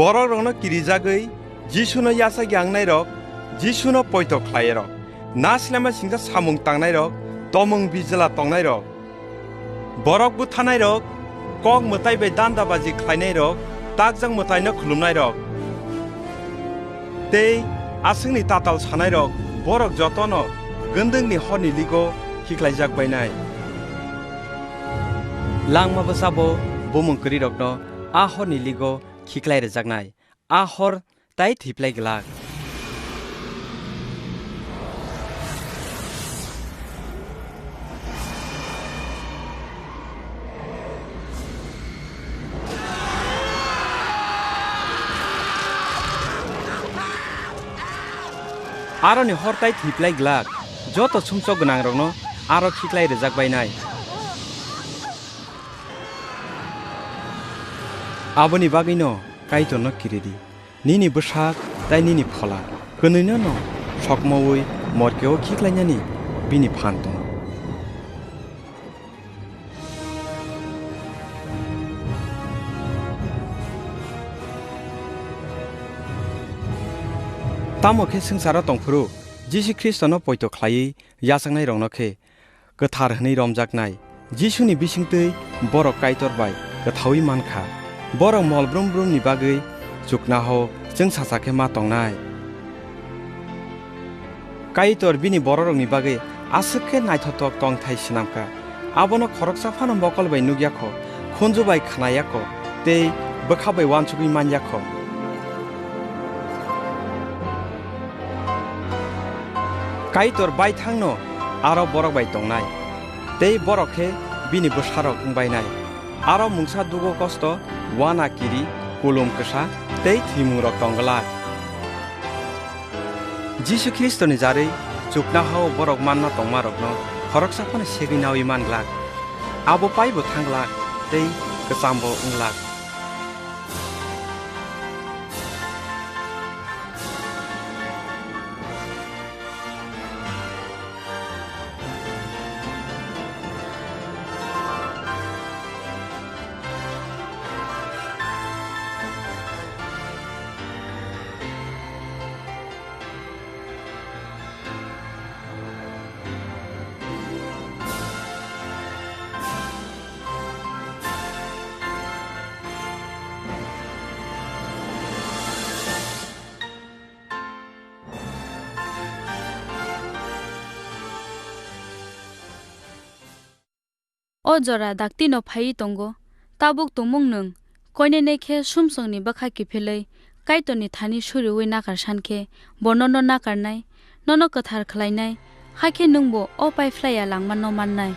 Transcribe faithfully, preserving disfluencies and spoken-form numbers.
Borokrokno kirijagwi Jisuno yachak yangnairok, Jisuno poito khlairok, nasilama singcha samung tangnairok, tomung bijla tongnairok, borok buthanairok, kok mwtai bai dandabaji khlainairok, takjak mwtaino khulumnairok, tei aswkni tatal sanairok, borok jotono gwndwngni horni ligo khiklaijak bainai. Langma bwsabo bumung kwrwirokno a horni ligo khiklai rwjaknai, a hor tai thwiplai glak. Aroni hor tai thwiplai glak, joto sumsok gwnangrokno aro khiklai rwjak bainai. Aboni bagwino Kaitorno kiridi, nini bwsak tai nini phola kwnwino'-no sokmoui morkeo khiklainani bini phan tongo. Tamo khe swngcharo tongphuru Jisu Khristono poito khlaiwi yachaknairokno khe kwthar hwnwi romjaknai. Jisuni bisingtwi borok Kaitor bai kwthaui man kha. Borok mol brum brumni bagwi chuknaho chwngsacha khe ma tongnai. Kaitor bini bororokni bagwi aswk khe naithothok tongthai swnam kha. Abono khoroksa phano mokol bai nuk ya kho, khunju bai khna ya kho, tei bwkha bai uansugwi man ya kho. Kaitor baithangno aro borok bai tongnai, tei borok khe bini bwsarok wng bainai. Aro mungsa dugo kosto, uana kiri, kulum kwsa tei thwimungrok tong glak. Jisu Khristoni jarwi chukna hao borok manna tongmarokno khoroksa phano segwi naui man glak. Abo paibo thang glak tei kwchambo wng glak. O jora daktino phaiwi tongo. Tabuk tongmung nwng koinene khe sumsokni bwkha kiphilwi Kaitorni thani suriui nakar san khe, bo nono nakarnai, nono kwthar khlainai, hakhe nwngbo o paiphlaiya langmano mannai.